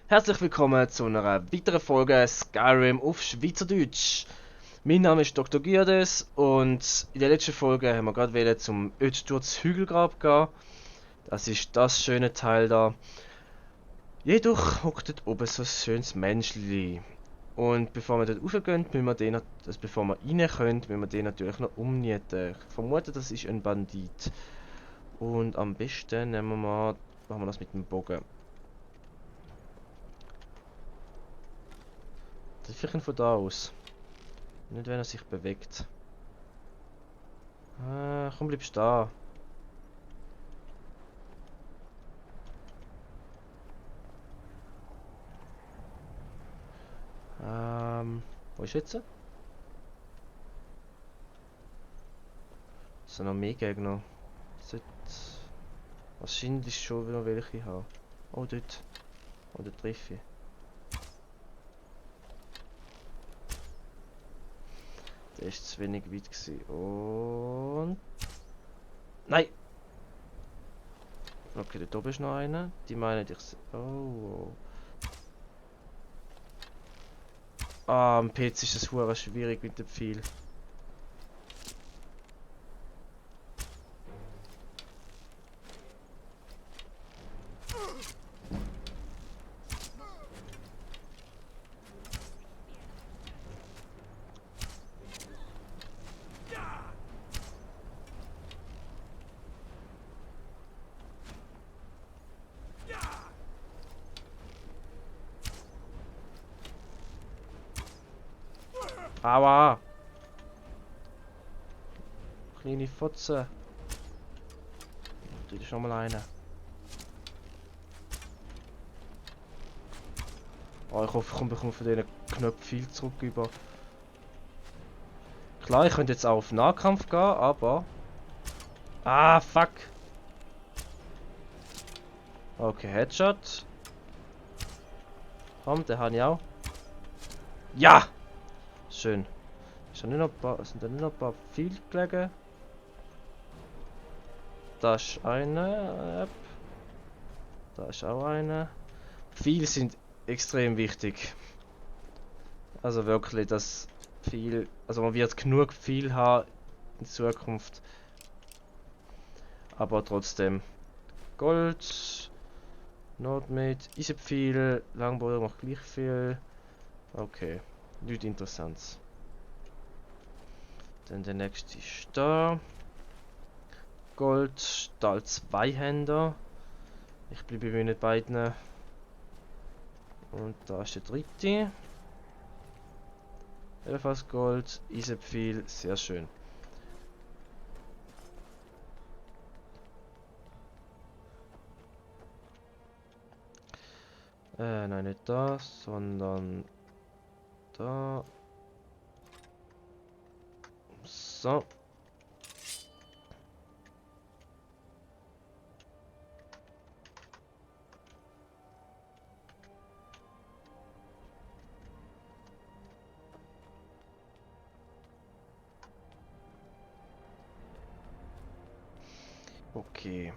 Herzlich willkommen zu einer weiteren Folge Skyrim auf Schweizerdeutsch. Mein Name ist Dr. Giades und in der letzten Folge haben wir gerade zum Ödsturz Hügelgrab gehen. Das ist das schöne Teil da. Jedoch hockt dort oben so ein schönes Menschli. Und bevor wir dort raufgehen, bevor wir rein können, müssen wir den natürlich noch umnieten. Ich vermute, das ist ein Bandit. Und am besten machen wir das mit dem Bogen. Das ist vielleicht von da aus. Nicht, wenn er sich bewegt. Komm, bleib da. Wo ist jetzt? Es sind noch mehr Gegner. Sollte wahrscheinlich schon wieder welche haben. Oh, dort. Oh, dort treffe ich. Der ist zu wenig weit gewesen. Und... Nein! Okay, dort oben ist noch einer. Die meinen ich... Oh. Am PC ist das hure schwierig mit dem Pfeil. Aua! Kleine Fotze. Da ist noch mal einer. Oh, ich hoffe, ich bekomme von diesen Knöpfen viel zurück über. Klar, ich könnte jetzt auch auf Nahkampf gehen, aber... Ah, fuck! Okay, Headshot. Komm, den habe ich auch. Ja! Schön. Sind da nicht noch ein paar viel gelegen? Da ist eine. Da ist auch eine. Viele sind extrem wichtig. Also wirklich, dass viel. Also man wird genug viel haben in Zukunft. Aber trotzdem. Gold. Notmate. Isepfeil. Langbohrer macht gleich viel. Okay. Nichts Interessantes. Dann der nächste ist da. Gold, Stahl Zweihänder. Ich bleibe bei den beiden. Und da ist der dritte. Ebenfalls Gold, Isepfeil, sehr schön. Nein, nicht da, sondern da. So. Okay.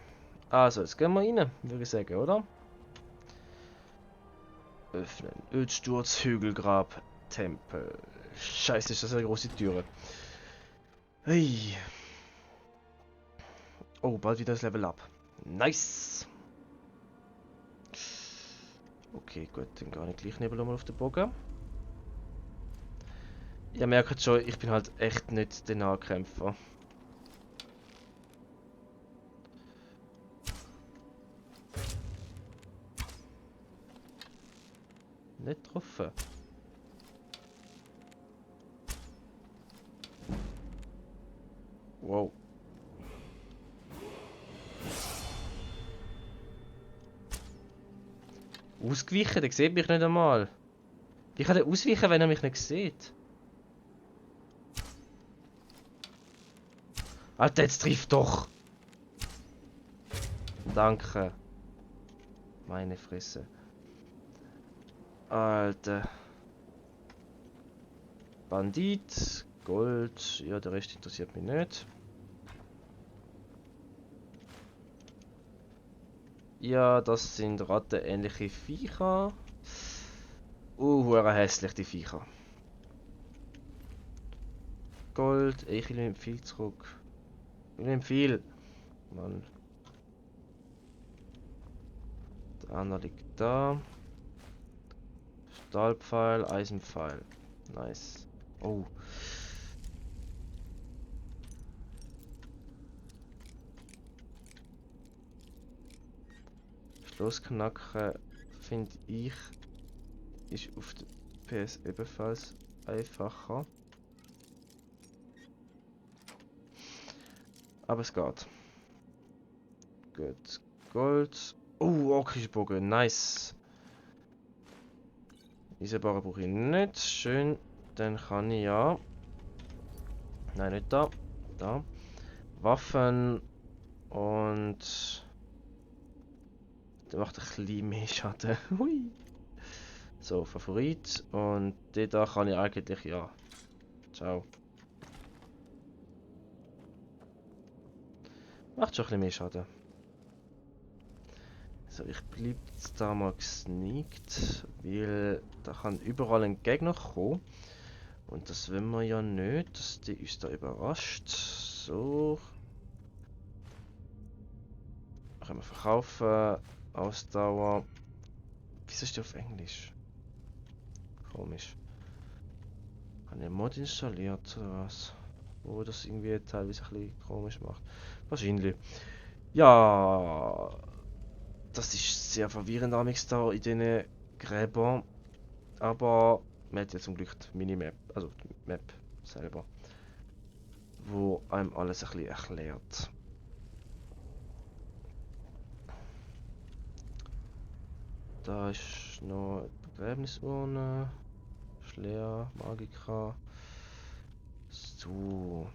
Also, jetzt gehen wir rein, würde ich sagen, oder? Öffnen. Ödsturz, Hügelgrab, Tempel. Scheiße, ist das eine große Türe. Hey. Oh, bald wieder das Level up. Nice. Okay, gut, dann gehe ich gleich neben mal auf den Bogen. Ihr merkt schon, ich bin halt echt nicht der Nahkämpfer. Nicht getroffen. Wow. Ausgewichen, der sieht mich nicht einmal. Wie kann er ausweichen, wenn er mich nicht sieht? Alter, jetzt trifft doch! Danke. Meine Fresse. Alter. Bandit, Gold, ja, der Rest interessiert mich nicht. Ja, das sind rattenähnliche Viecher. hure hässlich, die Viecher. Gold, ich will viel zurück. Ich will viel. Mann. Der andere liegt da. Stahlpfeil, Eisenpfeil. Nice. Oh. Schlussknacken finde ich ist auf der PS ebenfalls einfacher. Aber es geht. Gut. Gold. Oh, Orkischbogen. Nice. Eisenbarren brauche ich nicht. Schön. Dann kann ich ja. Nein, nicht da. Da. Waffen. Und. Der macht ein bisschen mehr Schaden. Hui. So, Favorit. Und den da kann ich eigentlich ja. Ciao. Macht schon ein bisschen mehr Schaden. So, ich bleibe jetzt da mal gesneakt, weil da kann überall ein Gegner kommen. Und das wollen wir ja nicht, dass die uns da überrascht. So. Können wir verkaufen. Ausdauer. Wieso ist die auf Englisch? Komisch. Habe ich einen Mod installiert oder was? Wo das irgendwie teilweise ein bisschen komisch macht. Wahrscheinlich. Ja. Das ist sehr verwirrend amigs da in diesen Gräbern. Aber man hat ja zum Glück die Minimap, also die Map selber, wo einem alles ein bisschen erklärt. Da ist noch eine Begräbnisurne, Schleer, Magika. So.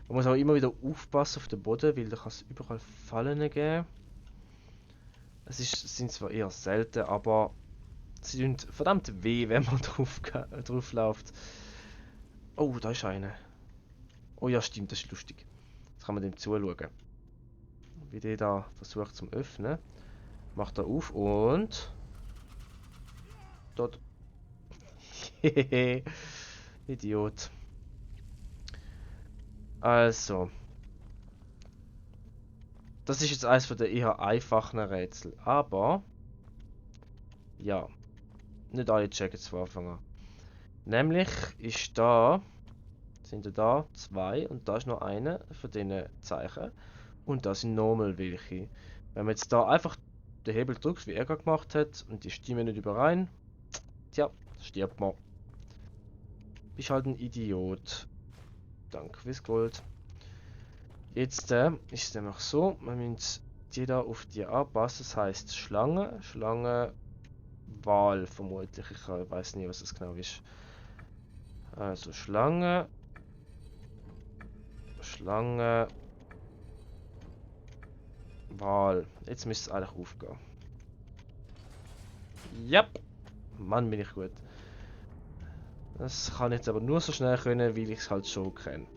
Man muss auch immer wieder aufpassen auf den Boden, weil da kann es überall Fallen geben. Sind zwar eher selten, aber sie tun verdammt weh, wenn man drauf läuft. Oh, da ist einer. Oh ja, stimmt, das ist lustig. Jetzt kann man dem zuschauen. Wie der da versucht zum Öffnen. Macht er auf und. Dort. Hehehe. Idiot. Also. Das ist jetzt eines von der eher einfachen Rätsel. Aber. Ja. Nicht alle checken es von Anfang an. Nämlich ist da. Sind da zwei und da ist noch eine von diesen Zeichen. Und da sind nochmal welche. Wenn man jetzt da einfach den Hebel drückt, wie er gerade gemacht hat, und die stimmen nicht überein, tja, stirbt man. Bist halt ein Idiot. Danke fürs Gold. Jetzt ist es nämlich so, man muss die da auf die anpassen. Das heisst Schlange, Schlange, Wal vermutlich. Ich weiß nicht, was das genau ist. Also Schlange, Schlange, Wal. Jetzt müsste es eigentlich aufgehen. Ja, Mann, bin ich gut. Das kann ich jetzt aber nur so schnell können, weil ich es halt schon kenne.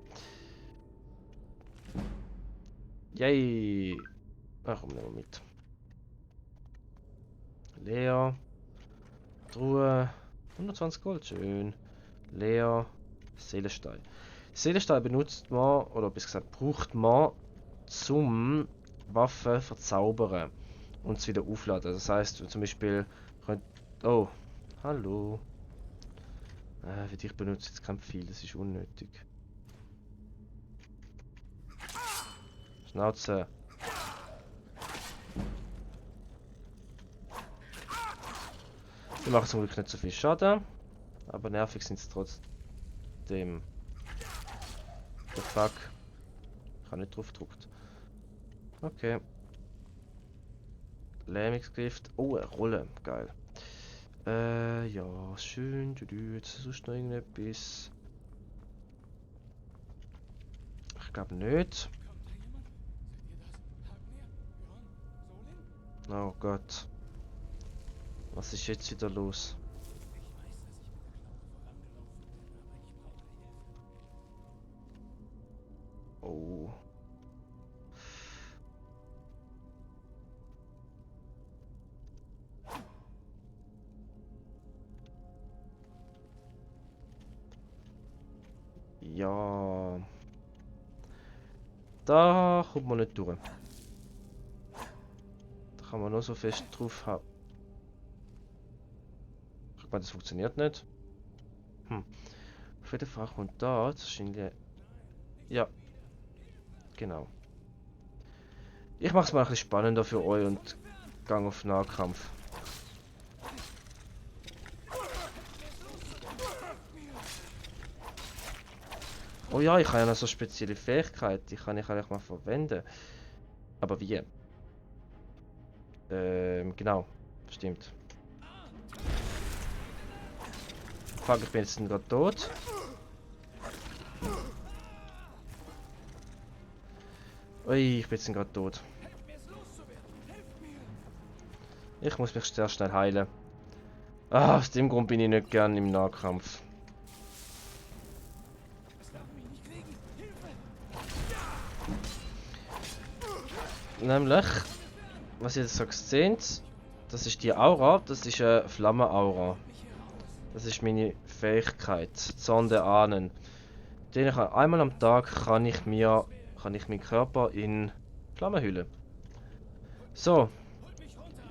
Yay! Ach, komm, nehmen wir mit. Lea. Truhe. 120 Gold, schön. Lea. Seelenstein. Seelenstein benutzt man, oder besser gesagt, braucht man zum Waffen verzaubern und es wieder aufladen. Das heißt, zum Beispiel könnt. Oh, hallo. Für dich benutze ich jetzt kein Pfeil, das ist unnötig. Schnauze. Die machen zum Glück nicht so viel Schaden, aber nervig sind es trotzdem. The fuck. Ich habe nicht drauf gedruckt. Okay. Lähmungsgift. Oh, eine Rolle. Geil. Ja, schön. Jetzt sonst noch irgendetwas. Ich glaube nicht. Oh Gott. Was ist jetzt wieder los? Oh. ja. Da kommt man nicht durch. Da kann man nur so fest drauf haben. Ich meine, das funktioniert nicht. Auf jeden Fall kommt da wahrscheinlich. Ja, genau. Ich mache es mal ein bisschen spannender für euch und gang auf Nahkampf. Oh ja, ich habe ja noch so spezielle Fähigkeit, die kann ich eigentlich mal verwenden. Aber wie? Genau. Stimmt. Fuck, ich bin jetzt gerade tot. Ui, ich bin jetzt gerade tot. Ich muss mich sehr schnell heilen. Ah, aus dem Grund bin ich nicht gern im Nahkampf. Nämlich, was ihr jetzt so seht, das ist die Aura, das ist eine Flammenaura. Das ist meine Fähigkeit, Zorn der Ahnen. Einmal am Tag kann ich meinen Körper in Flammen hüllen. So.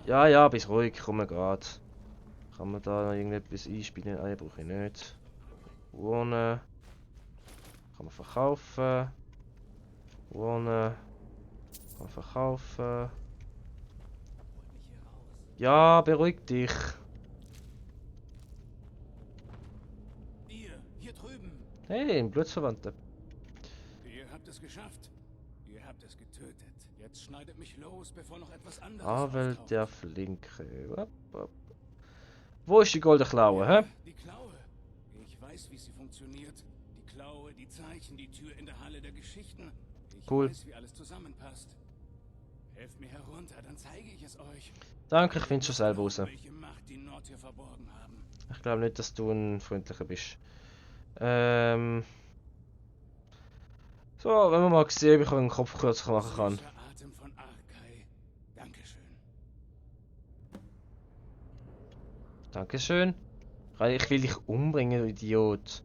Ja, ja, bist ruhig, komm grad. Kann man da noch irgendetwas einspielen? Nein, brauche ich nicht. Urne. Kann man verkaufen. Urne. Kann man verkaufen. Ja, beruhig dich. Hier drüben. Hey, ein Blutsverwandter. Ihr habt es geschafft. Ihr habt es getötet. Jetzt schneidet mich los, bevor noch etwas anderes Avel auftaucht. der Flinke. Wo ist die goldene Klaue, hä? Die Klaue. Ich weiß, wie sie funktioniert. Die Klaue, die Zeichen, die Tür in der Halle der Geschichten. Ich Cool. weiß, wie alles zusammenpasst. Helft mir herunter, dann zeige ich es euch. Danke, ich finde schon selber raus. Welche Macht die Nord hier verborgen haben. Ich glaube nicht, dass du ein freundlicher bist. So, wenn wir mal sehen, ob ich einen Kopf kürzer machen kann. Süßer Atem von Arkai. Dankeschön. Dankeschön. Ich will dich umbringen, du Idiot.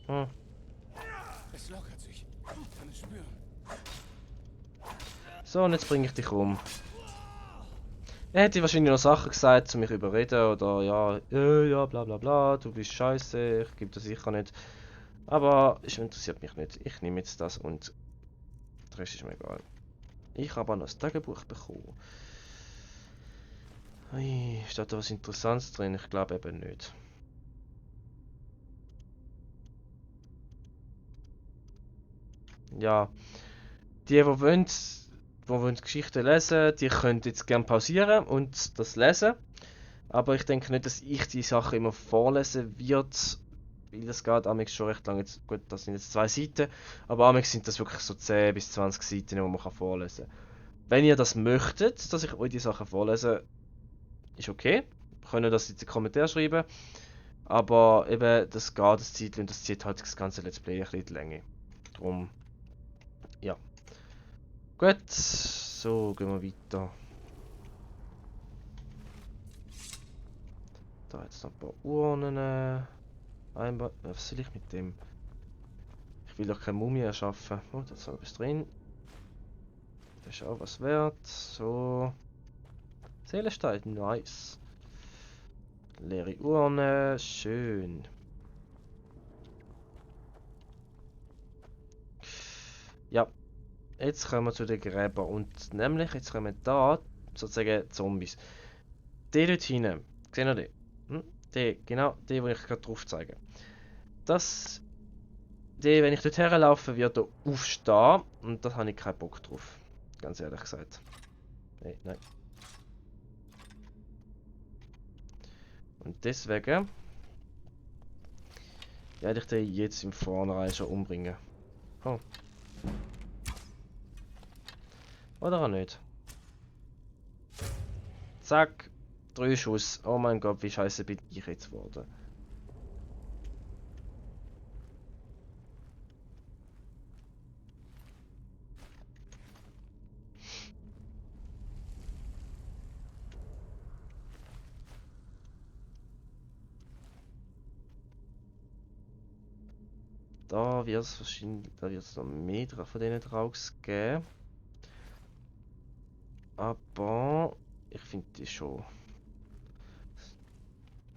Hm. Es lockert sich. Ich kann es spüren. So, und jetzt bringe ich dich um. Er hätte wahrscheinlich noch Sachen gesagt, zu mich überreden oder ja, ja, bla bla bla, du bist scheiße, ich gebe das sicher nicht. Aber es interessiert mich nicht. Ich nehme jetzt das und der Rest ist mir egal. Ich habe auch noch das Tagebuch bekommen. Ui, steht da was Interessantes drin? Ich glaube eben nicht. Ja, die wollen Geschichten lesen, die können jetzt gerne pausieren und das lesen. Aber ich denke nicht, dass ich die Sachen immer vorlesen wird, weil das geht amigs schon recht lange. Jetzt, gut, das sind jetzt 2 Seiten, aber amigs sind das wirklich so 10 bis 20 Seiten, die man vorlesen kann. Wenn ihr das möchtet, dass ich euch die Sachen vorlese, ist okay. Ihr könnt das in die Kommentare schreiben. Aber eben, das geht das Zeit und das zieht halt das ganze Let's Play ein bisschen in die Länge. Drum, ja. Gut, so gehen wir weiter. Da jetzt noch ein paar Urnen. Was soll ich mit dem? Ich will doch keine Mumie erschaffen. Oh, da ist noch was drin. Das ist auch was wert. So. Seelenstein, nice. Leere Urne, schön. Ja, jetzt kommen wir zu den Gräbern. Und nämlich, jetzt kommen da sozusagen Zombies. Die dort hinten, seht ihr die? Die, genau, die, wo ich gerade drauf zeige. Wenn ich dort herlaufe, wird er aufstehen. Und da habe ich keinen Bock drauf. Ganz ehrlich gesagt. Nee, nein. Und deswegen werde ich den jetzt im Vornherein schon umbringen. Oh. Oder auch nicht. Zack. 3 Schuss. Oh mein Gott, wie scheiße bin ich jetzt geworden. Da wird es wahrscheinlich, da wird es noch mehr von diesen Draugs geben. Aber ich finde die schon.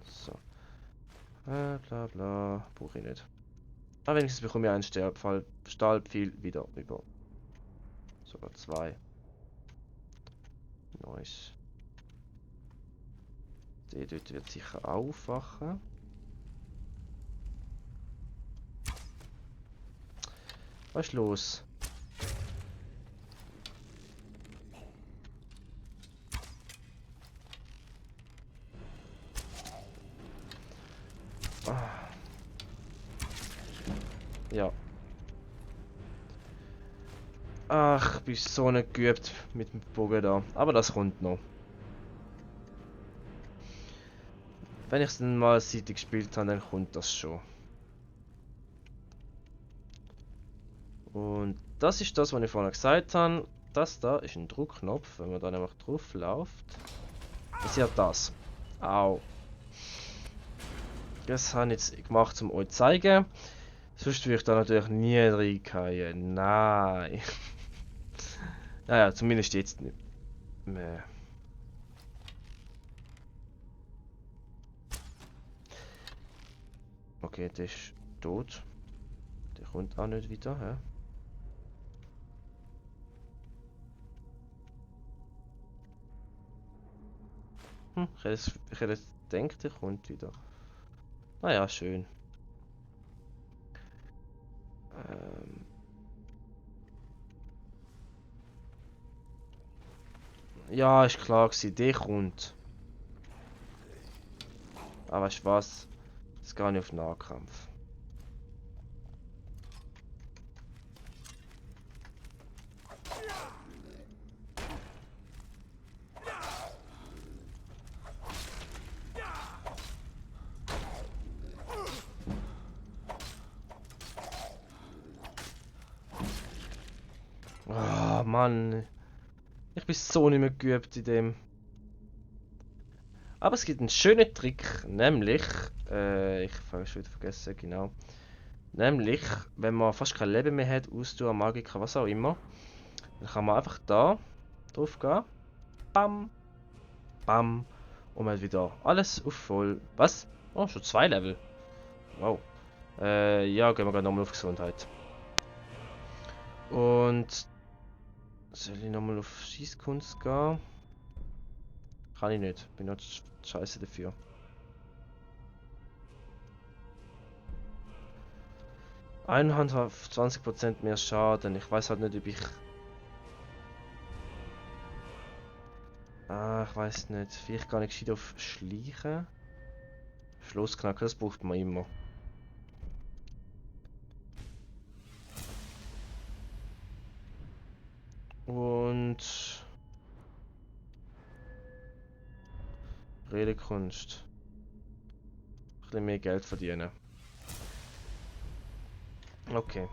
So. Bla bla. Brauche ich nicht. Aber wenigstens bekomme ich einen Stahlpfeil wieder über. Sogar 2. Nice. Der dort wird sicher aufwachen. Was ist los? Ah. Ja. Ach, ich bin so nicht geübt mit dem Bogen da. Aber das kommt noch. Wenn ich es dann mal Seite gespielt habe, dann kommt das schon. Und das ist das, was ich vorhin gesagt habe. Das da ist ein Druckknopf. Wenn man da nämlich drauf läuft, passiert das. Au. Das habe ich jetzt gemacht, um euch zu zeigen. Sonst würde ich da natürlich nie reingehen. Nein. Naja, zumindest jetzt nicht mehr. Okay, der ist tot. Der kommt auch nicht wieder, hä? Ich hätte jetzt gedacht, der kommt wieder. Naja, schön. Ja, ist klar gewesen, der kommt. Aber weißt du was? Das gar nicht auf Nahkampf. Ah, Mann. Ich bin so nicht mehr geübt in dem. Aber es gibt einen schönen Trick, nämlich, ich habe schon wieder vergessen, genau. Nämlich, wenn man fast kein Leben mehr hat, Ausdauer, Magika, was auch immer, dann kann man einfach da drauf gehen. Bam, bam. Und man hat wieder alles auf voll. Was? Oh, schon 2 Level. Wow. Ja, gehen wir gerade nochmal auf Gesundheit. Und soll ich nochmal auf Schießkunst gehen? Kann ich nicht. Bin noch scheiße dafür. Einhand hat 20% mehr Schaden. Ich weiß halt nicht, ob ich. Ah, ich weiß nicht. Vielleicht gar nicht gescheit auf Schleichen. Schlussknacken, das braucht man immer. Und Redekunst. Ein bisschen mehr Geld verdienen. Okay.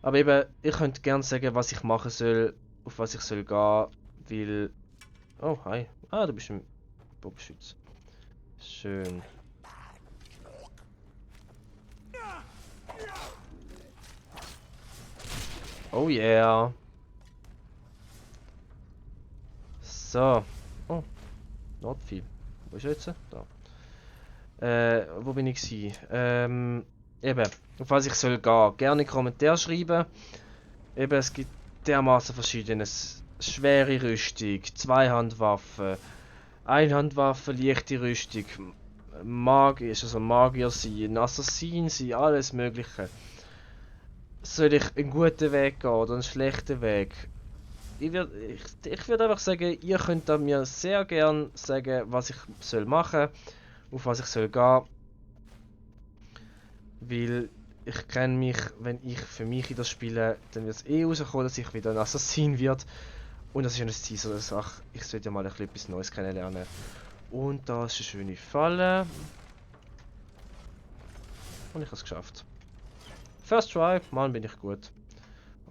Aber eben, ich könnte gerne sagen, was ich machen soll, auf was ich soll gehen, weil. Oh, hi. Ah, du bist ein Bogenschütze. Schön. Oh yeah. So. Oh, not viel. Wo ist er jetzt? Da. Wo bin ich gewesen? Eben, auf was ich soll gehen. Gerne Kommentar schreiben. Eben, es gibt dermaßen verschiedenes. Schwere Rüstung, Zweihandwaffen, Einhandwaffe, leichte Rüstung, Magier, also Magier sein, Assassin sein, alles mögliche. Soll ich einen guten Weg gehen oder einen schlechten Weg? Ich würd einfach sagen, ihr könnt da mir sehr gern sagen, was ich soll machen, auf was ich soll gehen. Weil ich kenne mich, wenn ich für mich in das spiele, dann wird es eh rauskommen, dass ich wieder ein Assassin wird. Und das ist ja ein Ziel, so eine Sache. Ich sollte ja mal etwas Neues kennenlernen. Und da ist eine schöne Falle. Und ich habe es geschafft. First try, Mann, bin ich gut.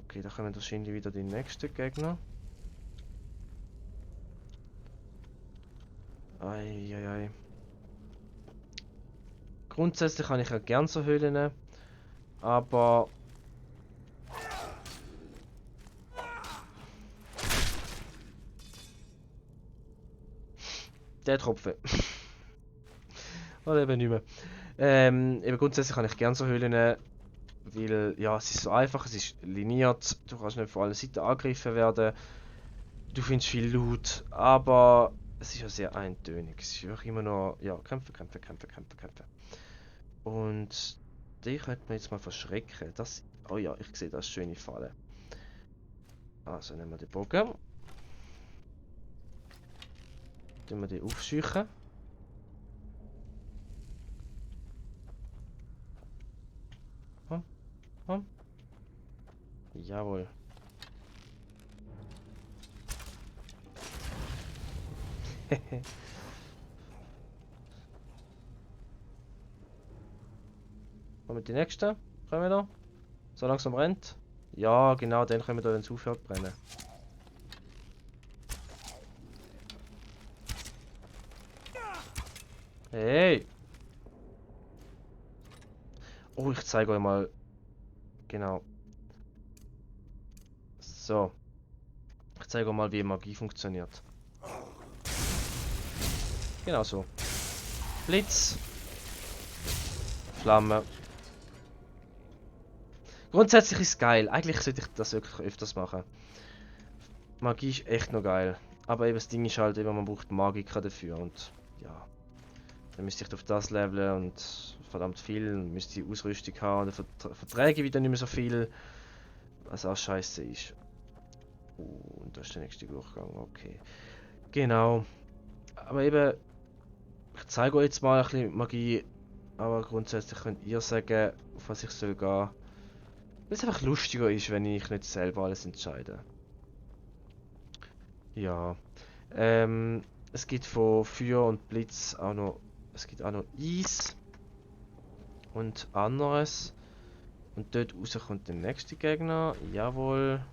Okay, da kommen wahrscheinlich wieder die nächsten Gegner. Eieiei. Grundsätzlich kann ich ja gerne so Höhlen, aber Der Tropfen. Oder eben nicht mehr. Eben grundsätzlich kann ich gerne so Höhlen, weil ja, es ist so einfach, es ist liniert, du kannst nicht von allen Seiten angegriffen werden, du findest viel Loot, aber es ist ja sehr eintönig. Es ist einfach immer nur, ja, kämpfen, kämpfen, kämpfen, kämpfen, kämpfen. Und die könnte man jetzt mal verschrecken. Das, oh ja, ich sehe das schöne Falle. Also nehmen wir den Bogen. Tun wir die aufscheuchen. Hm, hm. Jawohl. Kommen die nächsten? Kommen wir da? So langsam brennt? Ja, genau, dann können wir da ins Aufhört brennen. Hey! Oh, ich zeige euch mal. Genau. So. Ich zeige euch mal, wie Magie funktioniert. Genau so. Blitz. Flamme. Grundsätzlich ist es geil. Eigentlich sollte ich das wirklich öfters machen. Magie ist echt noch geil. Aber eben das Ding ist halt, eben, man braucht Magiker dafür. Und ja. Dann müsste ich auf das leveln und verdammt viel. Und müsste die Ausrüstung haben. Und dann Verträge wieder nicht mehr so viel. Was auch scheiße ist. Und da ist der nächste Durchgang. Okay. Genau. Aber eben, ich zeige euch jetzt mal ein bisschen Magie. Aber grundsätzlich könnt ihr sagen, auf was ich soll gehen. Weil es einfach lustiger ist, wenn ich nicht selber alles entscheide. Ja. Es gibt von Feuer und Blitz auch noch. Es gibt auch noch Eis und anderes. Und dort raus kommt der nächste Gegner. Jawohl.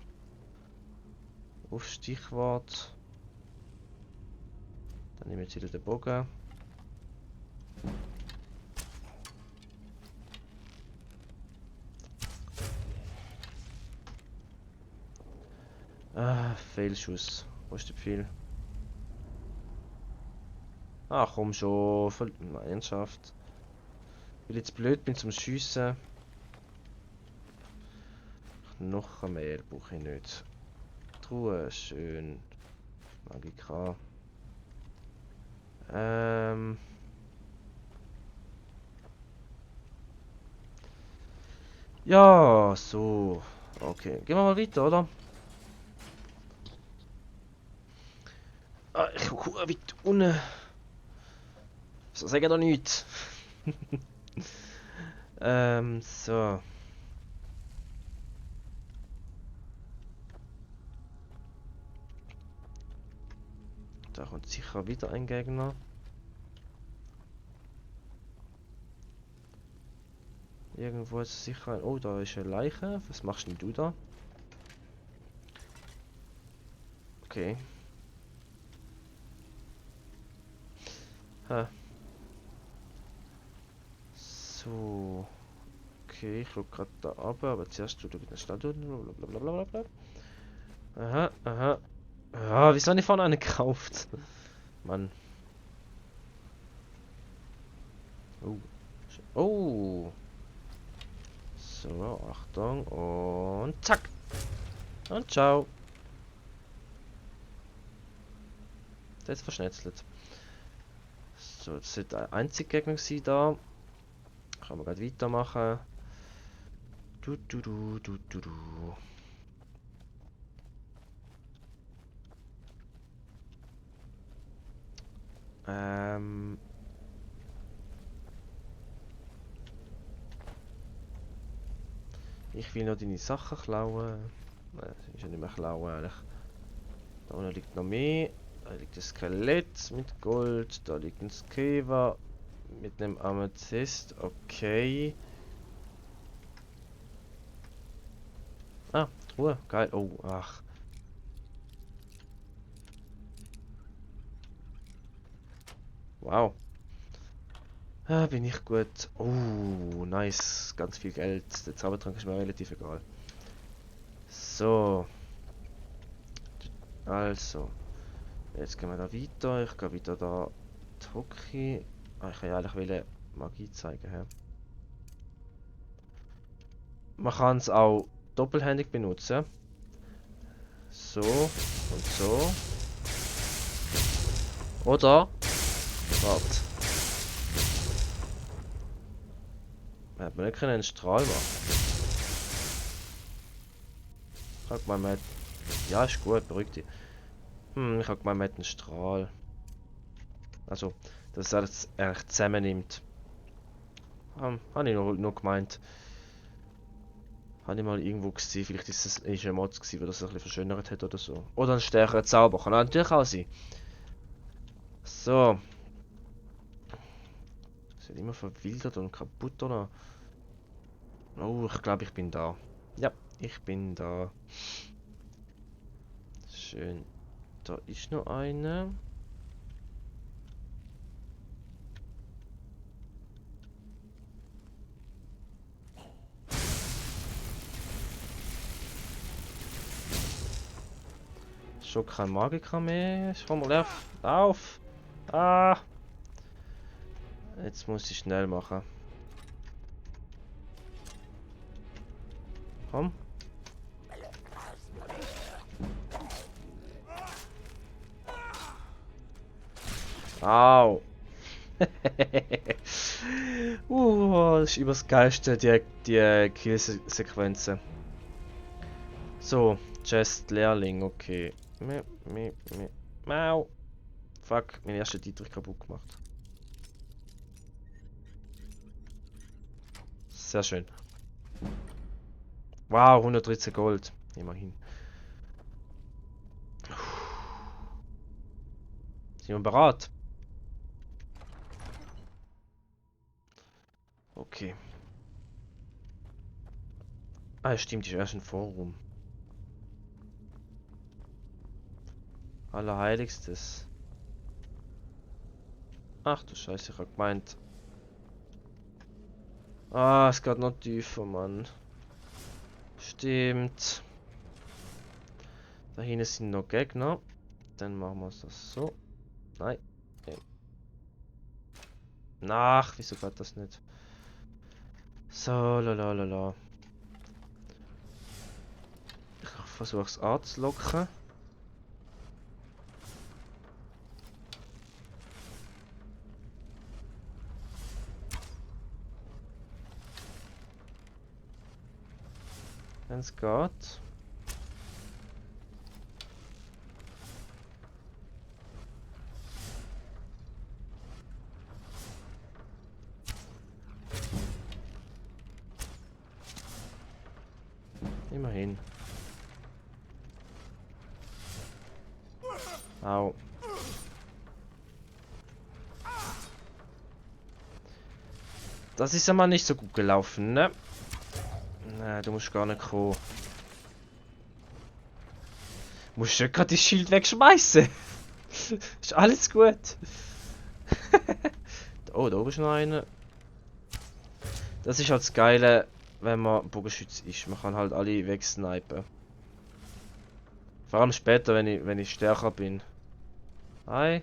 Auf Stichwort. Dann nehme ich jetzt wieder den Bogen. Ah, Fehlschuss. Wo ist der Pfeil? Ach komm schon, Ernsthaft. Weil ich jetzt blöd bin zum Schiessen. Noch mehr brauche ich nicht. Truhe, schön. Magika. Ja, so. Okay, gehen wir mal weiter, oder? Ah, ich gucke weit unten. So, sag doch nichts. So. Da kommt sicher wieder ein Gegner. Irgendwo ist sicher ein... Oh, da ist eine Leiche. Was machst denn du da? Okay. Ha. So. Okay, ich schaue gerade da runter, aber zuerst tut er wieder schnell tun. Blablabla. Aha, aha. Ja, wieso habe ich vorne einen gekauft? Mann. Oh. Oh. So, Achtung. Und zack. Und ciao. Der ist verschnetzelt. So, das sollte ein einziger Gegner sein da. Kann man gleich weitermachen. Du. Ich will noch deine Sachen klauen. Nein, das ist ja nicht mehr klauen eigentlich. Da unten liegt noch mehr. Da liegt ein Skelett mit Gold. Da liegt ein Skeva mit einem Amethyst. Okay. Ah, Truhe. Geil. Oh, ach. Wow. Ah, bin ich gut. Oh, nice. Ganz viel Geld. Der Zaubertrank ist mir relativ egal. So. Also. Jetzt gehen wir da weiter. Ich gehe wieder da Toki. Ah, ich wollte eigentlich Magie zeigen. He. Man kann es auch doppelhändig benutzen. So und so. Oder. Warte. Hätte man nicht einen Strahl machen. Ich habe gemeint, man hat... Ja, ist gut, beruhigt dich. Ich habe gemeint, man hat einen Strahl. Also, dass er es eigentlich zusammennimmt. Habe ich nur gemeint. Habe ich mal irgendwo gesehen, vielleicht ist es ein Mod gewesen, der das ein bisschen verschönert hat oder so. Oder ein stärkerer Zauber, kann natürlich auch sein. So. Es wird immer verwildert und kaputt oder? Oh, ich glaube, ich bin da. Ja, ich bin da. Schön. Da ist noch eine. Schon kein Magiker mehr. Komm mal auf. Auf! Ah! Jetzt muss ich schnell machen. Komm. Au! Das ist übers Geilste, die Kill-Sequenzen. So, Chest Lehrling, okay. Mau. Fuck, meine erste Dietrich kaputt gemacht. Sehr schön. Wow, 113 Gold. Immerhin. Sind wir bereit? Okay. Ah, stimmt, ist erst ein Forum. Allerheiligstes. Ach du Scheiße, ich hab gemeint. Ah, es geht noch tiefer, Mann. Stimmt. Da hinten sind noch Gegner. Dann machen wir das so. Nein. Ach, wieso geht das nicht? So, lalalala. Ich versuche es anzulocken. Wenn es geht. Immerhin. Au. Das ist ja mal nicht so gut gelaufen, ne? Nein, du musst gar nicht kommen. Musst du gerade das Schild wegschmeißen? Ist alles gut. Oh, da oben ist noch einer. Das ist halt das Geile, wenn man Bogenschütze ist. Man kann halt alle wegsnipen. Vor allem später, wenn ich stärker bin. Hi.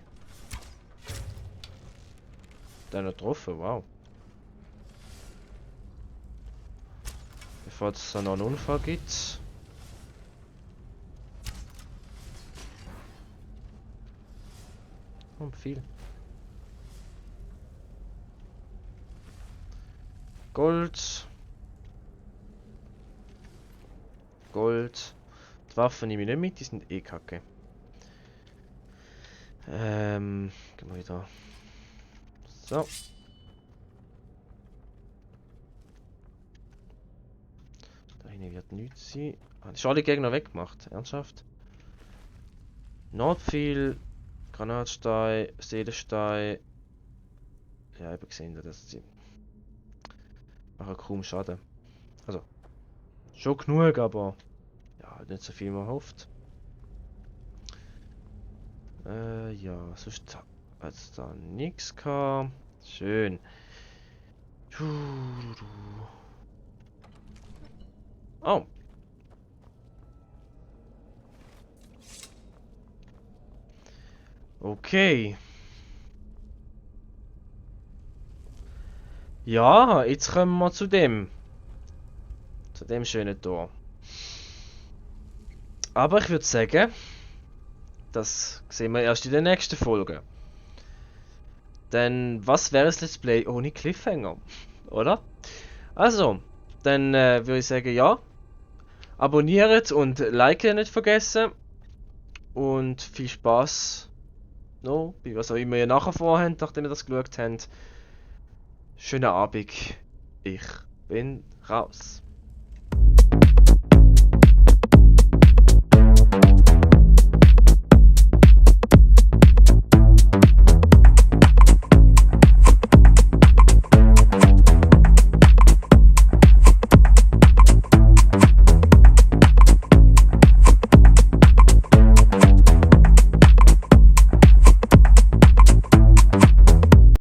Der noch getroffen, wow. Bevor es noch einen Unfall gibt. Und viel. Gold. Gold. Die Waffen nehme ich nicht mit, die sind eh kacke. Gehen wir wieder. So. Da hinten wird nichts sein. Ah, das ist alle Gegner weggemacht. Ernsthaft? Not viel. Granatstein, Seelenstein. Ja, ich habe gesehen, dass sie machen kaum Schaden. Also, schon genug, aber ja, nicht so viel man hofft. Ja, sonst hat es da nichts gehabt. Schön. Oh. Okay. Ja, jetzt kommen wir zu dem. Zu dem schönen Tor. Aber ich würde sagen, das sehen wir erst in der nächsten Folge. Denn was wäre das Let's Play ohne Cliffhanger? Oder? Also, dann würde ich sagen, ja. Abonniert und liken nicht vergessen. Und viel Spaß noch bei was auch immer ihr nachher vorhabt, nachdem ihr das geschaut habt. Schönen Abend. Ich bin raus.